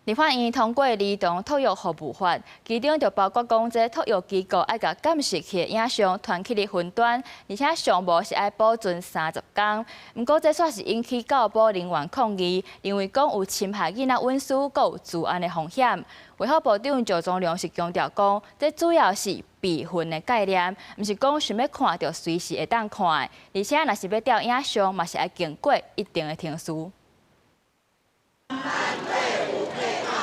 立法院通過兒童托育服務法，其中就包括講，這托育機構愛共監視器的影像傳去佇雲端，而且上無是愛保存30工。毋過這煞是引起教保人員抗議，認為講有侵害囡仔隱私，閣有資安的風險。衛福部長趙宗龍是強調講，這主要是備份的概念，毋是講想欲看就隨時會當看的，而且若是欲調影像，嘛是愛經過一定的程序。反對無配套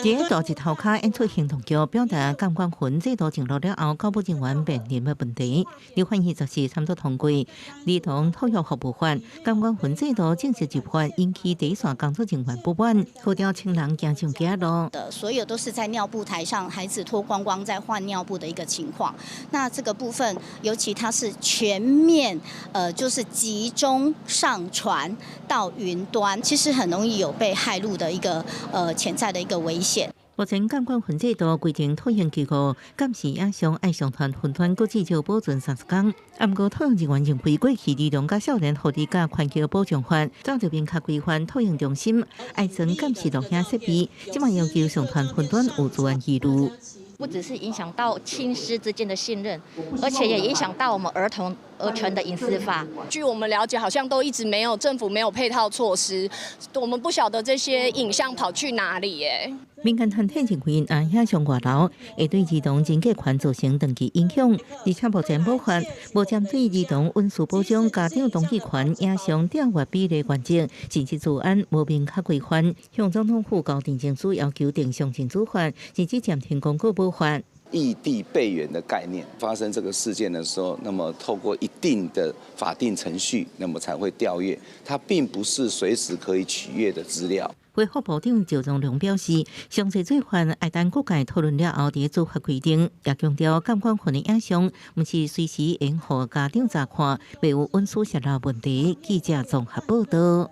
佇大日頭跤演出行動劇，表達監管雲制度進入了後，教保人員面臨的問題。立法院昨時差不多通過兒童托育服務法，監管雲制度正式入法，引起第一線工作人員不滿，號召千人行上街路。的所有都是在尿布台上，孩子脫光光在換尿布的一個情況。那這個部分，尤其它是全面，就是集中上傳到雲端，其實很容易有被駭入的一個，潛在的一個危險。目前監管雲制度規定，托嬰機構監視影像愛上傳雲端，閣至少保存30工。毋過托育人員認為，過去兒童佮少年福利佮權益保障法早就明確規範托嬰中心愛裝監視錄影設備，這馬要求上傳雲端有資安疑慮。不只是影響到親師之間的信任，而且也影響到我們兒童兒權的隱私法。據我們了解，好像都一直沒有政府沒有配套措施，我們不曉得這些影像跑去哪裡耶。民間團體認為，若影像外流會對兒童人格權造成長期影響，而且目前母法無針對兒童隱私保障、家長同意權、影像調閱比例原則，甚至資安無明確規範，向總統府交地政署要求定上進主法，甚至暫停公告母法。異地備援的概念，發生這個事件的時候，那麼透過一定的法定程序，那麼才會調閱，它並不是隨時可以取閱的資料。衛福部長趙宗龍表示，詳細做法愛等各界討論了後，佇做法規定，也強調監管雲的影像，毋是隨時會予家長查看，袂有隱私洩露問題。記者綜合報道。